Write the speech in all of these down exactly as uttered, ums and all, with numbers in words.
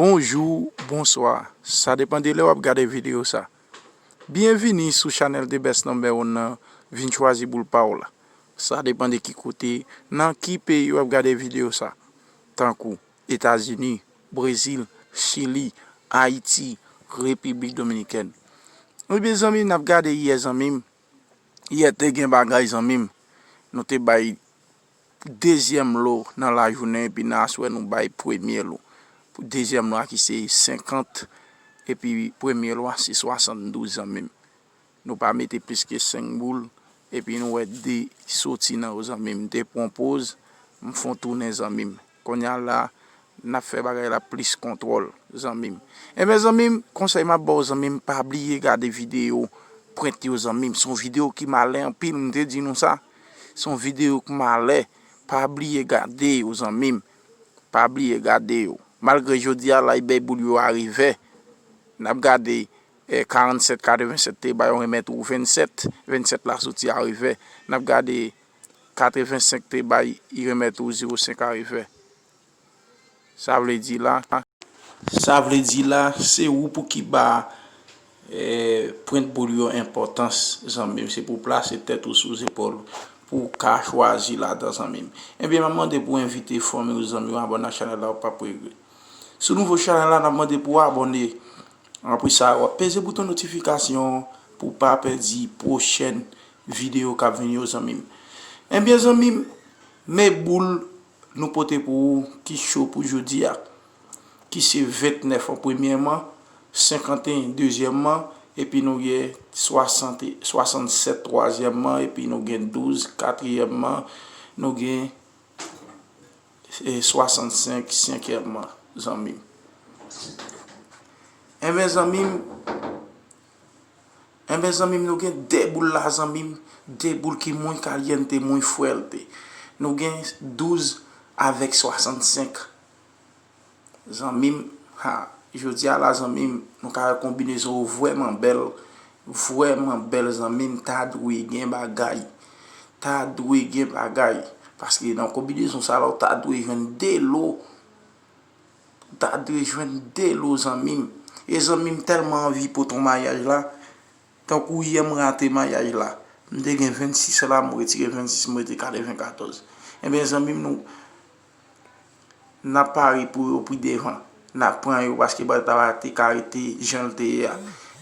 Bonjou, bonswa. Sa depann de lè w ap gade videyo sa. Byenvini sou chanèl The Best Number One nan, vin chwazi boul pa w la. Sa depann de ki kote, nan ki peyi w ap gade videyo sa. Tankou Etazini, Brezil, Chili, Ayiti, Repiblik Dominikèn. Ebyen zanmi m, n ap gade yè zanmi m. Yè te gen bagay zanmi m. Nou te bay dezyèm lo nan lajounen, epi nan aswè nou bay premye lo. Dezyèm lo a ki se senkant, epi premye lo a se swasanndouz zanmi m. Nou pa mete plis ke senk boul, epi nou wè de soti nan yo zanmi m. M te pran poz, m fon tounen zanmi m. Kounye a la, n ap fè bagay la plis kontwòl, zanmi m. Ebyen zanmi m, konsèy m ap ba w zanmi m, pa bliye gade videyo prent yo zanmi m. Se yon videyo ki malè anpil, m te di nou sa. Se yon videyo ki malè. Pa bliye gade yo, zanmi m. Pa bliye gade yo. Malgre jodi a la, ebay boul yo a revè. N ap gade, eh, karannsèt, katrevennsèt te bay yon remèt ou vennsèt. Vennsèt la soti a revè. N ap gade katrevensenk te bay, i remèt ou zewo senk a revè. Sa vle di la, sa vle di la, se ou pou ki ba, eh, prent boul yo enpòtans, zanmi m. Se pou plase tèt ou sou zepòl, pou w ka chwazi ladan, zanmi m. Ebyen, m ap mande pou w envite fanmi w, zanmi w, abòne ak chanèl la, ou p ap regrèt. Si w nouvo sou chanèl la, n ap mande pou w abòne. Apre sa, w ap peze bouton notifikasyon pou w pa pèdi pwochèn videyo k ap vini yo, zanmi m. Ebyen, zanmi m, men boul nou pote pou ou ki cho pou jodi a, ki se ventnèf an premyèman, senkanteyen dezyèmman, epi nou gen swasant, swasannsèt twazyèmman, epi nou gen douz katriyèmman, nou gen, e, swasannsenk senkyèmman, zanmi m. Enben, zanmi m, Enben, zanmi m, nou gen de boul la, zanmi m. De boul ki muy caliente, muy fuerte. Nou gen douz avèk swasannsenk. Zanmi m, ha, jodi a la, zanmi m, nou ka wè konbinezon yo vrèman bèl, vrèman bèl, zanmi m. Ta dwe gen bagay. Ta dwe gen bagay. Paske nan konbinezon sa la, ou ta dwe jwenn de lo. Ou ta dwe jwenn de lo, zanmi m. E zanmi m tèlman anvi pote yon mayaj la. Tankou yè m rate mayaj la. M te gen vennsis la, m retire vennsis, m rete katrevenkatòz. Ebyen, zanmi m, nou, n ap pare pou yo pi devan. N ap pran yo paske batay la te ka rete jan l te ye a.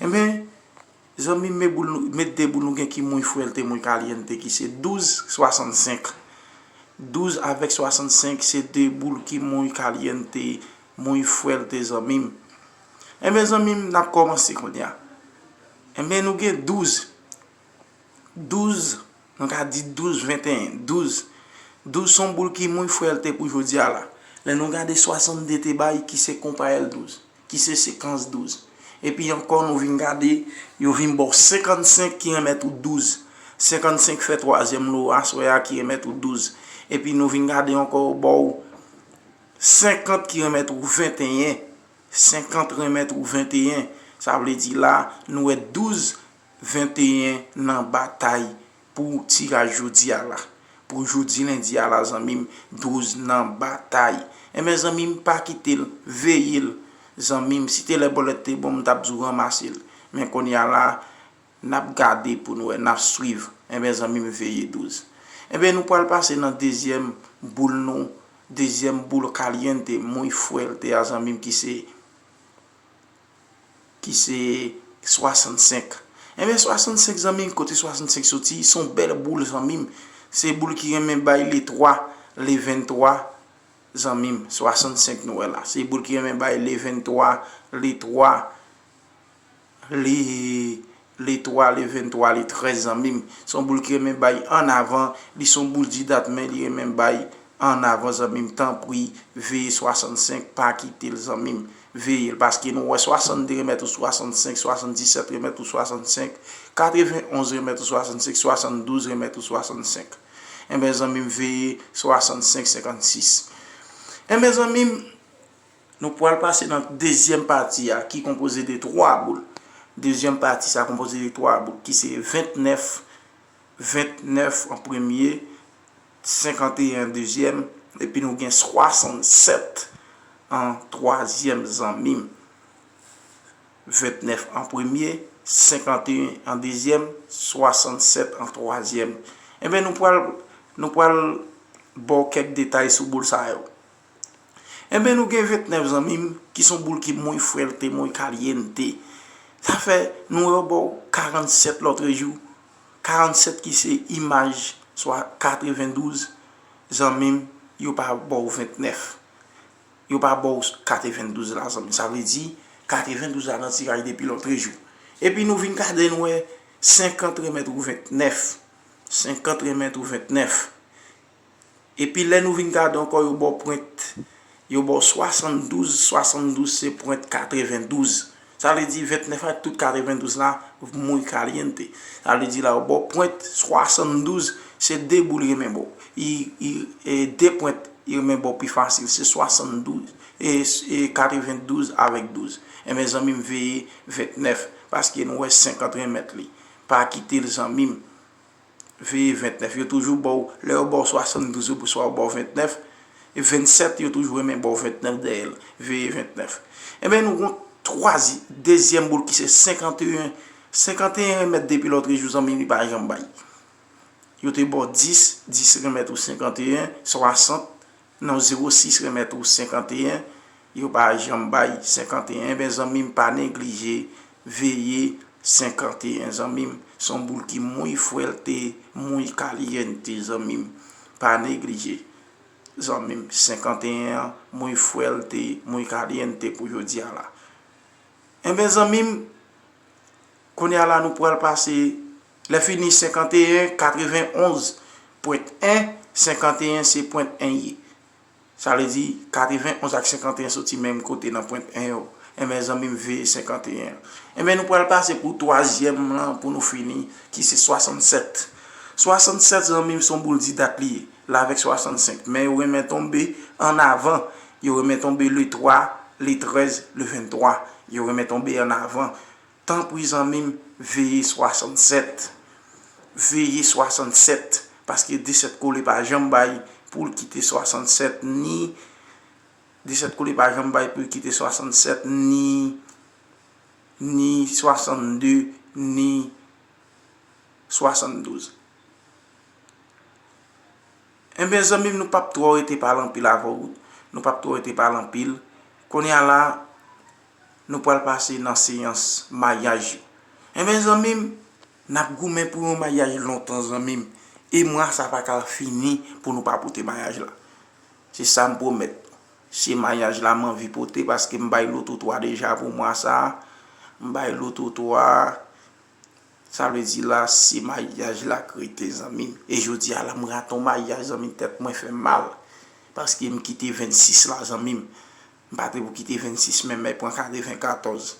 Ebyen, zanmi m, met boul nou, met de boul nou gen ki muy fuerte, muy caliente, ki se douz swasannsenk. Douz avèk swasannsenk se de boul ki muy caliente, muy fuerte, zanmi m. Enben, zanmi m, n ap kòmanse kounye a. Enben, nou gen douz. Douz, nou ka di douz venteyen, douz. Douz se yon boul ki muy fuerte pou jodi a la. Lè nou gade swasannde te bay, ki se konpayèl douz, ki se sekans douz. Epi ankò, nou vin gade, yo vin ba w senkannsenk ki remèt ou douz. Senkannsenk fè twazyèm lo aswè a ki remèt ou douz. Epi nou vin gade ankò, yo ba w senkant ki remèt ou venteyen. Senkant remèt ou venteyen. Sa vle di la, nou wè douz venteyen nan batay pou tiraj jodi a la. Pou jodi lendi a la, zanmi m, douz nan batay. Enben, zanmi m, pa kite l, veye l. Zanmi m, si te lè bòlèt te bon, m t ap di w ranmase l. Men kounye a la, n ap gade pou n wè, n ap swiv. Enben, zanmi m, veye douz. Enben, nou pral pase nan dezyèm boul nou, dezyèm boul caliente, muy fuerte a, zanmi m, ki se ki se swasannsenk. Enben, swasannsenk, zanmi m, kote swasannsenk soti, se yon bèl boul, zanmi m. Se boul ki renmen bay le twa, le venntwa, zanmi m. Swasannsenk nou wè la. Se boul ki renmen bay le venntwa, le twa, le, le twa, le venntwa, le trèz, zanmi m. Se yon boul ki renmen bay ann avan. Li se yon boul di dat, men li renmen bay ann avan, zanmi m, tanpri, veye swasannsenk, pa kite l, zanmi m. Veye l, paske nou wè swasannde remèt ou swasannsenk, swasanndisèt remèt ou swasannsenk, katrevenonz remèt ou swasannsenk, swasanndouz remèt ou swasannsenk. Enben, zanmi m, veye swasannsenk, senkannsis. Enben, zanmi m, nou pral pase nan dezyèm pati a, ki konpoze de twa boul. Dezyèm pati sa konpoze de twa boul, ki se ventnèf, ventnèf an premye, senkanteyen an dezyèm, epi nou gen swasannsèt an twazyèm, zanmi m. Ventnèf an premye, senkanteyen an dezyèm, swasannsèt an twazyèm. Enben, nou pral, nou pral ba w kèk detay sou boul sa yo. Enben, nou gen ventnèf, zanmi m, ki se yon boul ki muy fuerte, muy caliente. Sa fè, nou wè yo ba w karannsèt lòtrejou. Karannsèt ki se imaj, swa katrevendouz, zanmi m, yo pa ba w ventnèf. Yo pa ba w katrevendouz la, zanmi. Sa vle di, katrevendouz la nan tiraj depi lòtrejou. Epi nou vin gade, nou wè senkant remèt ou ventnèf. Senkant remèt ou ventnèf. Epi lè nou vin gade ankò, yo ba w pwent, yo ba w swasanndouz, swasanndouz se pwent katrevendouz. Sa vle di ventnèf ak tout katrevendouz la, muy caliente. Sa vle di la, yo ba w pwent swasanndouz, se de boul renmen ba w. I, i, e de pwent, i renmen ba w pi fasil, se swasanndouz, e, e katrevendouz avèk douz. Enben, zanmi m, veye ventnèf, paske nou wè senkant remèt li. Pa kite l, zanmi m. Veye ventnèf. Yo toujou ba w, lè yo ba w swasanndouz, yo pou swa yo ba w ventnèf, e vennsèt, yo toujou renmen ba w ventnèf dèyè l. Veye ventnèf. Enben, nou gon twazi-, dezyèm boul ki se senkanteyen. Senkanteyen remèt depi lòtrejou, zanmi m, li pa janm bay. Yo te ba w dis, dis remèt ou senkanteyen, swasant, non, zewo sis remèt ou senkanteyen, yo pa janm bay senkanteyen. Enben, zanmi m, pa neglije, veye senkanteyen, zanmi m. Se yon boul ki muy fuerte, muy caliente, zanmi m. Pa neglije, zanmi m. Senkanteyen an, muy fuerte, muy caliente pou jodi a la. Enben, zanmi m, kounye a la, nou pral pase, lè fini, senkanteyen, katrevenonz pwent en, senkanteyen se pwent en ye. Sa vle di, katrevenonz ak senkanteyen soti menm kote nan pwent en yo. Enben, zanmi m, veye senkanteyen. Enben, nou pral pase pou twazyèm lan, pou nou fini, ki se swasannsèt. Swasannsèt, zanmi m, se yon boul di dat li ye, la avèk swasannsenk. Men yo renmen tonbe an avan. Yo renmen tonbe le twa, le trèz, le venntwa. Yo renmen tonbe an avan. Tanpri, zanmi m, veye swasannsèt. Veye swasannsèt, paske desèt kole pa janm bay pou l kite swasannsèt, ni desèt kole pa janm bay pou l kite swasannsèt, ni, ni swasannde, ni swasanndouz. Enben, zanmi m, nou p ap twò rete pale anpil avè w. Nou p ap twò rete pale anpil. Kounye a la, nou pral pase nan seyans maryaj yo. Enben, zanmi m, n ap goumen pou yon maryaj lontan, zanmi m. E mwa sa pa ka fini pou nou pa pote maryaj la. Se sa m pwomèt. Se maryaj la m anvi pote, paske m bay loto twa deja pou mwa sa. M bay loto twa. Sa vle di la, se maryaj la k rete, zanmi m. E jodi a la, m rate yon maryaj, zanmi m, tèt mwen fè m mal. Paske m kite vennsis la, zanmi m. M pa te pou kite vennsis, men m pran katrevenkatòz.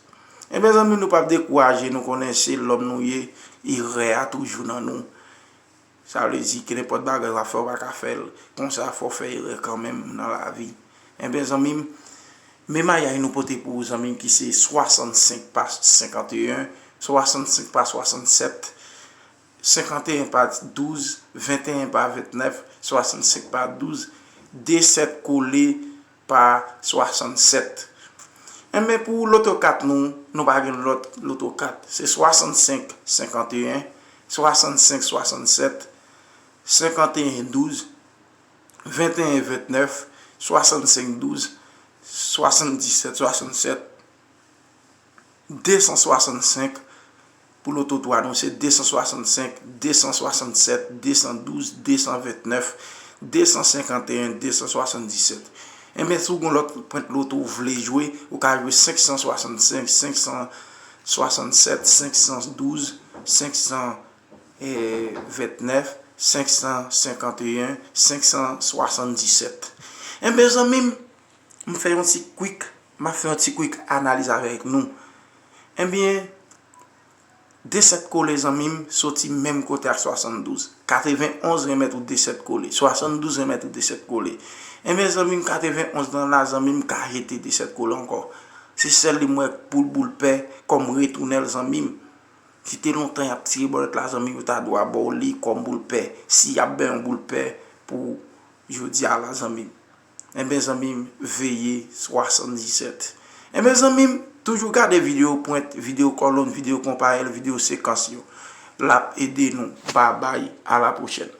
Enben, zanmi m, nou p ap dekouraje, nou konnen se lòm nou ye, erè a toujou nan nou. Sa vle di ke nenpòt bagay w ap fè, w pa ka fè l konsa, fò w fè erè kanmenm nan lavi. Enben, zanmi m, men maryaj nou pote pou ou, zanmi m, ki se swasannsenk pa senkanteyen, swasannsenk pa swasannsèt, senkanteyen pa douz, venteyen pa ventnèf, swasannsenk pa douz, desèt kole pa swasannsèt. Enben, pou loto kat nou, nou pa gen lòt loto kat. Se swasannsenk senkanteyen, swasannsenk swasannsèt, senkanteyen douz, venteyen ventnèf, swasannsenk douz, swasanndisèt swasannsèt, de san swasannsenk. Pou loto twa nou, se de san swasannsenk, de san swasannsèt, de san douz, de san ventnèf, de san senkanteyen, de san swasanndisèt. Enben, si w gen lòt pwent loto ou vle jwe, ou ka jwe senk san swasannsenk, senk san swasannsèt, senk san douz, senk san ventnèf, senk san senkanteyen, senk san swasanndisèt. Enben, zanmi m, m fè yon ti kwik, m ap fè yon ti kwik analiz avèk nou. Enben, desèt kole, zanmi m, soti menm kote ak swasanndouz. Katrevenonz renmèt ou desèt kole. Swasanndouz renmèt ou desèt kole. Enben, zanmi m, katrevenonz lan la, zanmi m, ka jete desèt kole ankò. Se sèl li m wè pou l boul pè kòm retounèl, zanmi m. Si te lontan y ap tire bòlèt la, zanmi m, yo ta dwa ba w li kòm boul pè. Si y ap bay yon boul pè pou jodi a la, zanmi m. Enben zanmi m, veye swasanndisèt. Enben zanmi m, toujou gade videyo pwent, videyo kòlonn, videyo konpayèl, videyo sekans yo. L ap ede nou. Babay, a la pwochèn.